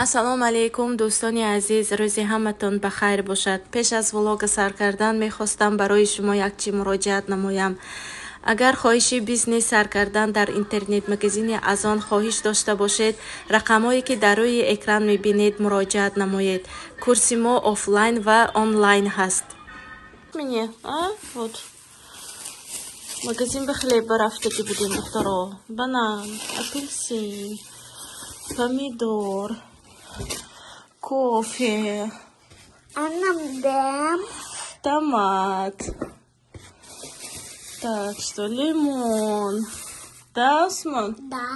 Ассалому алайкум, дӯстони азиз, рӯзи ҳаматон ба хайр бошад. Пеш аз влога сар кардан мехостам барои шумо як чи муроҷиат намоям. Агар хоҳиши бизнес сар кардан дар интернет-магазини Азон хоҳиш дошта бошед, рақамҳое ки дар рӯи экран мебинед, муроҷиат намоед. Курси мо офлайн ва онлайн ҳаст. Мне, а? Вот. Магазин ба хлеб рафтагӣ будем, духтаро. Банан, апельсин, помидор, кофе, Анам томат. Так, что, лимон. Да, Усман? Да.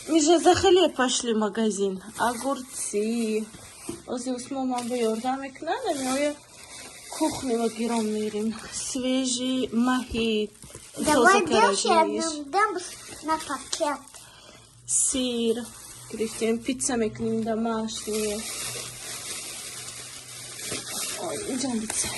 Мы же за хлеб пошли в магазин. Огурцы. Ози Усман ман ба ёрдам мекунад, меоя кухни ва гиром мерим. Свежий маҳи. Давай дальше дам на пакет. Сыр. Гирифтем, пицца мекунем домашние. Ой, инҷам пицца.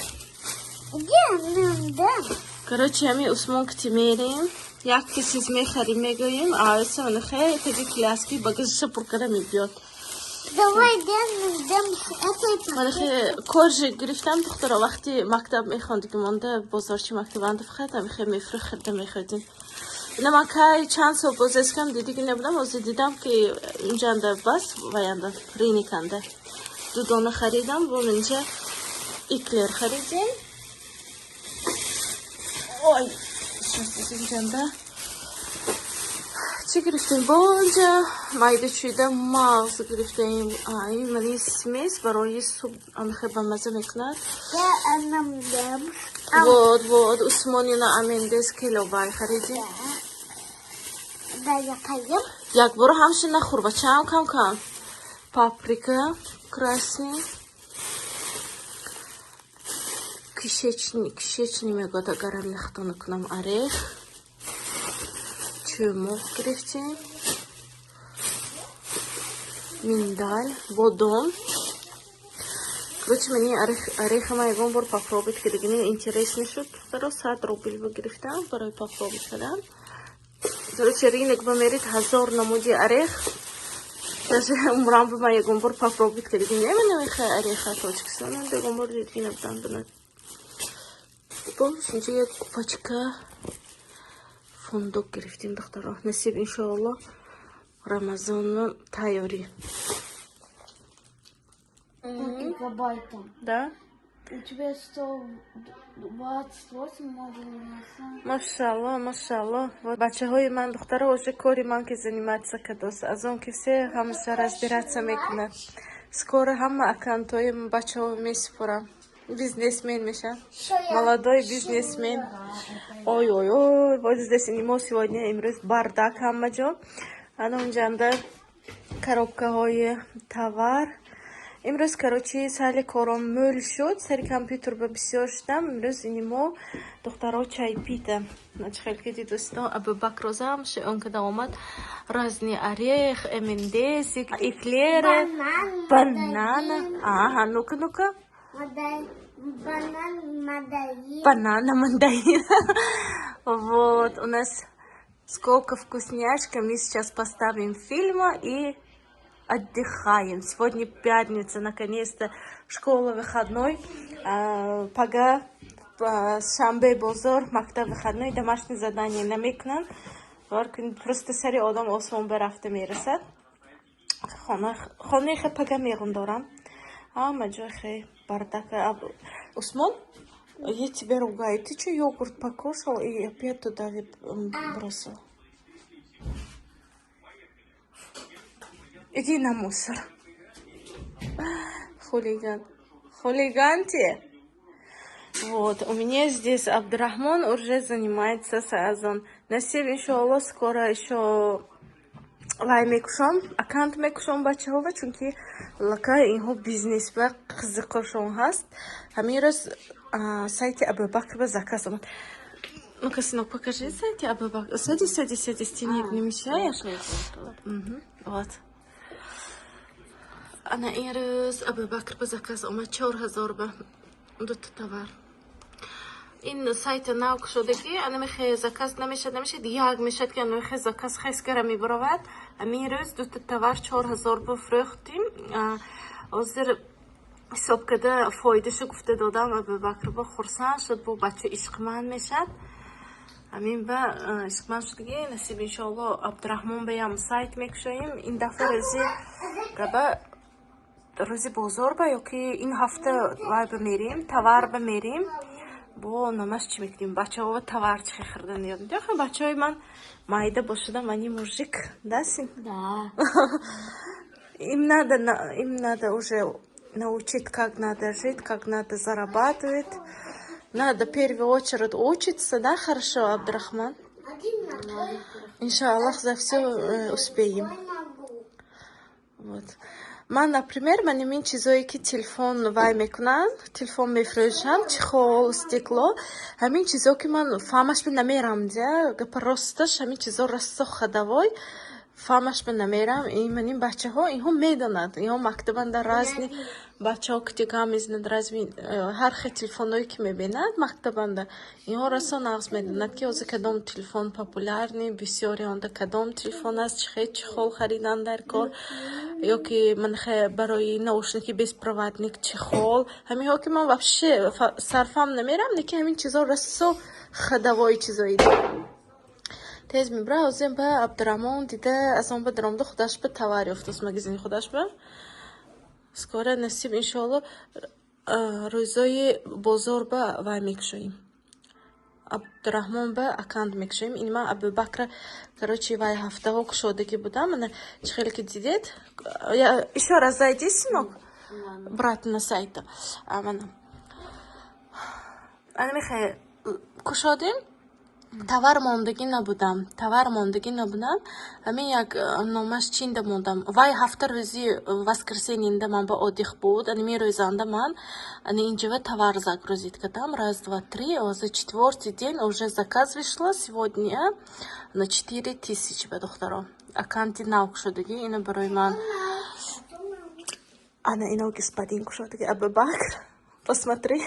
Где нам дам? Короче, ами Усмон кити мерим. Як ки чиз мехарим, мегӯем, а исмон хеле таги коляски багажиша пур карда мебиёд. Давай дам дам этой Ман пакет. Коржик гирифтам, духтаро, вақти мактаб мехондӣ, ки монда бозорчи мактабанда фақат ами мефурӯх хирда мехӯрдем. Ина ман кай чанд сол боз эскам дидиги набудам, ҳозир дидам, ки инҷанда бас ваянда рыноканда. Ду дона харидам, бо инҷа эклер харидем. Ой, сейчас инҷанда чӣ гирифтем? Бо инҷа майда чӯида мағз гирифтем. Ин мани смесь барои суп амихе ба маза мекунад. Я анам дам. Вот, вот, Усмонина амендес килобай харидем. Да, я поем. Якбора ҳамша нахӯр, бачаам, кам кам. Паприка красный. Кишечный, кишечный мегӯяд, агар ам хато накунам, орех. Чӯмоқ гирифтем. Миндаль, бодом. Короче, мани ореха ма ягон бор попробовать кардагини, интересный шуд. Духтаро, 100 рубл гирифтам барои попробовать кардан. Короче, рынок ба мерид, ҳазор намуди орех. Даже умрам ба ман ягон бор попробовать кардагини. Намедонам, ореха Тоҷикистон ягон бор дидги набудам бинад. Боз инҷа як пачка фундук гирифтем, духтаро. Насиб, иншоалло, Рамазонно тайёрӣ. Гигабайта. Да? У тебя 128 можно. Машалло, машалло. Вот бачаҳои ман, духтаро, уже кори ман ки заниматься кадост. Аз он ки все ҳамаша разбираться мекунад. Скоро ҳама аккаунтҳои бачаҳо месупорам. Бизнесмен мешам. Молодой бизнесмен. Ой, ой, ой, вот здесь мо сегодня имрӯз бардак ҳама ҷо. Ана унҷанда коробкаҳои товар. Имрӯз, короче, сари кором мӯл шуд, сари компютер ба бисёр шудам. Имрӯз ини мо, духтаро, чай пита. Хел ки дидӯстон, Абубакр розам он када омад, разный орех, M&M's, эклеры, Банан. Банана. Ага, ну-ка, ну-ка. Банан, мандарин. Банана, мандарин. Вот, у нас сколько вкусняшка. Мы сейчас поставим фильма и отдыхаем. Сегодня пятница, наконец-то школа выходной. Пага шанбе бозор, мактаб выходной, домашнее задание намекунам. Просто сари одам осмон барафта мерасад. Хонаи хе пага меғун дорам. Ҳама ҷой хе бардак. Усмон, я тебя ругаю. Ты что, йогурт покушал и опять туда бросил? Иди на мусор. Хулиган. Хулиган те. Вот, у меня здесь Абдурахман уже занимается с Озон. Насиб, иншалло, скоро еще вай мекушом, аккаунт мекушом бачаҳова, чунки лака инҳо бизнес ба қызиқошон ҳаст. Ҳамин рӯз сайти Абубакр ба заказ омад. Ну-ка, сынок, покажи сайти Абубакр. Садись, садись, садись, ты не мешаешь? Мгм, вот. Ана ин рӯз Абубакр ба заказ омад, 4000 ба дута товар. Ин сайта нав кушодагӣ, анамихе заказ намешад, намешад, як мешад, ки анамихе заказ хескара мебаровад. Ҳамин рӯз дута товар 4000 бифрӯхтим. Ҳозир ҳисоб карда фоидашу гуфта додам, Абубакр бо хурсанд шуд, бо бача ишқманд мешад. Ҳамин ба ишқманд шудагӣ, насиб, иншоалло, Абдураҳмон баям сайт мекушоем. Ин дафъа рӯзи габа, рӯзи бозор ба ёки ин ҳафта вай ба мерем, товар ба мерем. Бо номаш чӣ мекунем? Бачаҳо товар чӣ хӯрдан ёд медиҳам. Бачаҳои ман майда бошадам, они мужик, да, сын? Да. Им надо уже научить, как надо жить, как надо зарабатывать. Надо в первую очередь учиться, да, хорошо, Абдурахман? Иншаллах, за все успеем. Вот. Ман, например, ман ин чизое, ки телефон вай мекунанд, телефон мефурӯшанд, чехол, стекло, ҳамин чизо, ки ман фаҳмаш ба намерам, дя, гапа росташ, ҳамин чизо расто ходовой, фаҳмаш ба намерам. Ман ин бачаҳо, инҳо медонанд, инҳо мактабанда разный бачаҳо ки гам мезананд, разный ҳар хел телефонҳое ки мебинанд мактабанда, инҳо расо нағз медонанд, ки ҳозир кадом телефон популярный, бисёри онда кадом телефон аст, чӣ хел чехол харидан дар кор, ё ки манхе барои наушники беспроводник чехол. Ҳаминҳо ки ман вообще сарфам намерам, лекин ҳамин чизо расо ходовой чизои тез мебара. Ҳозир ба Абдураҳмон дида, аз он ба даромада, худаш ба товар ёфтааст, магазини худаш ба. Скоро, насиб, иншоалло, рӯзои бозор ба вай мекушоем, Абдураҳмон ба аккаунт мекушоем. Ин ман Абубакра, короче, вай ҳафтаҳо кушодагӣ будам. Мана, чӣ хеле ки дидед, ещё раз зайди, сынок, брат, на сайта. Мана, ана мехе кушодем, товар мондагӣ набудам, товар мондагӣ набудам. Ҳамин як номаш чинда мондам. Вай ҳафта рӯзи воскресенье ман ба отдых буд. Аними рӯзанда ман ана инҷава товар загрузить кардам. Раз, два, три, ҳозир четвертый день уже заказ вышла сегодня на 4000. Ба духтаро, аккаунти нав кушодагӣ, ина барои ман, ана ино господин кушодагӣ. Абубакр, посмотри.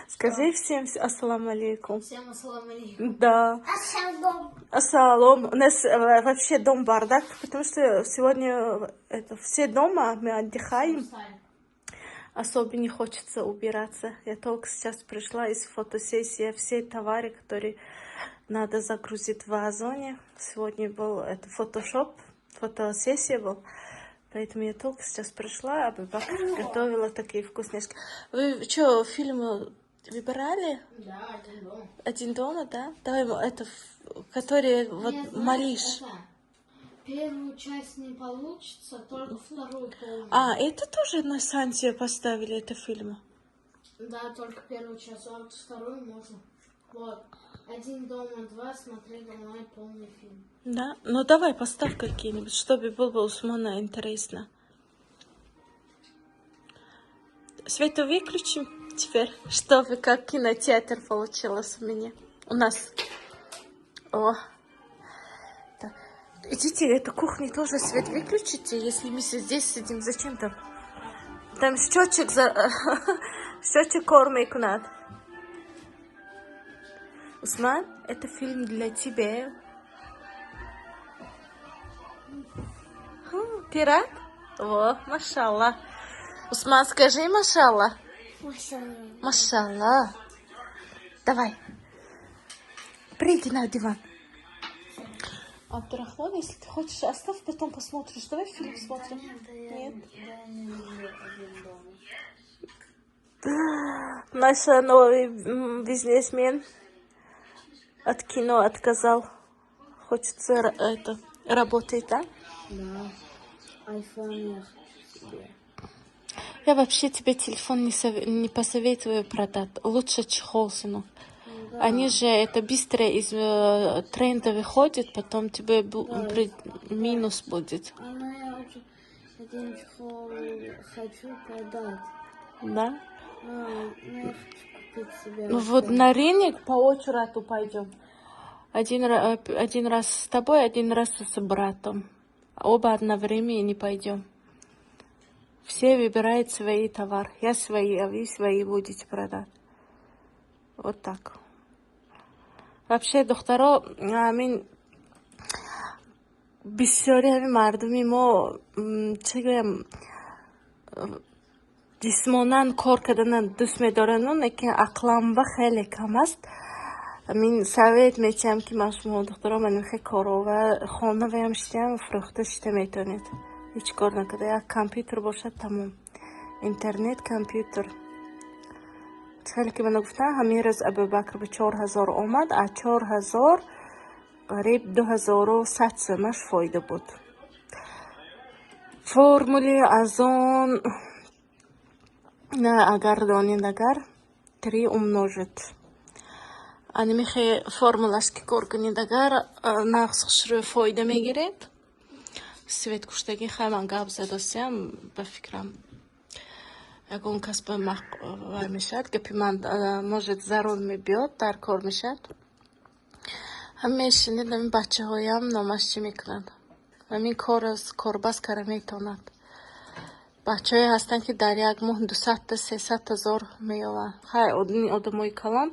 Скажи всем ассаламу алейкум. Всем ассаламу алейкум. Да. Ассалам. Ассалам. У нас вообще дом бардак, потому что сегодня это, все дома, мы отдыхаем. Особо не хочется убираться. Я только сейчас пришла из фотосессии. Все товары, которые надо загрузить в Озоне. Сегодня был это фотошоп, фотосессия был. Поэтому я только сейчас пришла, а Бабака готовила такие вкусняшки. Вы что, фильм выбирали? Да, «Один дома». «Один дома», да? Давай это, который вот Нет, знаешь, малиш. Это, первую часть не получится, только вторую полную. А, это тоже на Санте поставили, это фильм? Да, только первую часть, а вот вторую можно. Вот. «Один дома два» смотреть онлайн полный фильм. Да? Ну давай поставь какие-нибудь, чтобы было бы Усмана интересно. Свету выключим теперь, чтобы как кинотеатр получилось у меня. У нас. О. Так. Идите, эту кухню тоже свет выключите, если мы здесь сидим. Зачем там? Там счетчик за... счетчик кор мекунад. Усман, это фильм для тебя. Ты рад? О, машалла. Усман, скажи машалла. Машалла. Давай. Прыгай на диван. Абдурахман, если ты хочешь, оставь, потом посмотришь. Давай фильм смотрим. Нет? Я не люблю «Один дома». Наш новый бизнесмен от кино отказал. Хочется это, работать, да? Да. Айфон я хочу себе. Я вообще тебе телефон не посоветую продать. Лучше чехол, сынок. Да. Они же это быстро из тренда выходят, потом тебе минус будет. А ну я уже один чехол хочу продать. Да? А, ну я хочу купить себе. Ну вот на рынок по очереди пойдем. Один раз с тобой, один раз с братом. Оба одновременно не пойдем. Все выбирают свои товары. Я свои, а вы свои будете продать. Вот так. Вообще, духтаро, ҳамин бисёри ҳамин мардуми мо, чӣ гӯям, ҷисмонан кор кардана дӯст медорану, лекин ақланба хеле кам аст. Ҳамин совет метиҳам, ки ман шумо, духтаро, манихе корова хонаваям шитиам, фурӯхта шита метавонед, ҳеҷ кор накарда. Як компютер бошад, тамом, интернет, компютер. Хеле ки мана гуфтам, ҳамин рӯз Абубакр ба 4000 омад, а 4000 қариб 2100 сомаш фоида буд. Формули аз он на, агар донед, агар три умножить, анимихе формулаш ки кор кунед, агар нағз хушрӯ фоида мегиред. Свет куштагӣ, хай, ман гап задосиям, ба фикрам, ягон кас ба вай мешавад, гапи ман может зарар мебиёд, дар кор мешавад. Ҳам мешинед, ҳамин бачаҳоям номаш чӣ мекунанд, ҳамин кор корбас кара метавонад. Бачаҳое ҳастанд, ки дар як моҳ 200-та, 300 ҳазор меёванд. Хай, одамои калон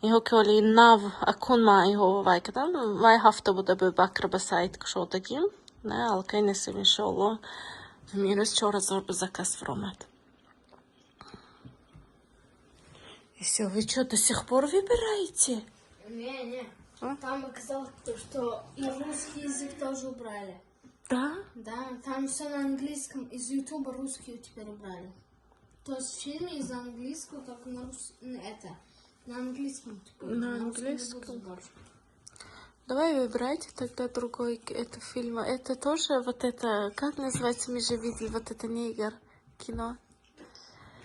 инҳо, ки ҳоли нав акун ман инҳо вай кардам, вай ҳафта буда Абубакр ба сайт кушодагим, на аллакай несем, иншоалло. Ҳамин рӯз 4000 ба заказ фуромад. И все, вы что, до сих пор выбираете? Не, не. А? Там оказалось то, что и русский язык тоже убрали. Да? Да, там все на английском. Из Ютуба русский теперь убрали. То есть фильмы из английского только на рус... это, на английском теперь. На русском не будут английском? Больше. Давай выбирайте тогда другой это фильм. Это тоже вот это, как называется, мы же видели, вот это негр кино.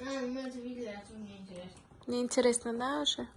А, мы это видели, а то мне интересно. Не интересно, да, уже?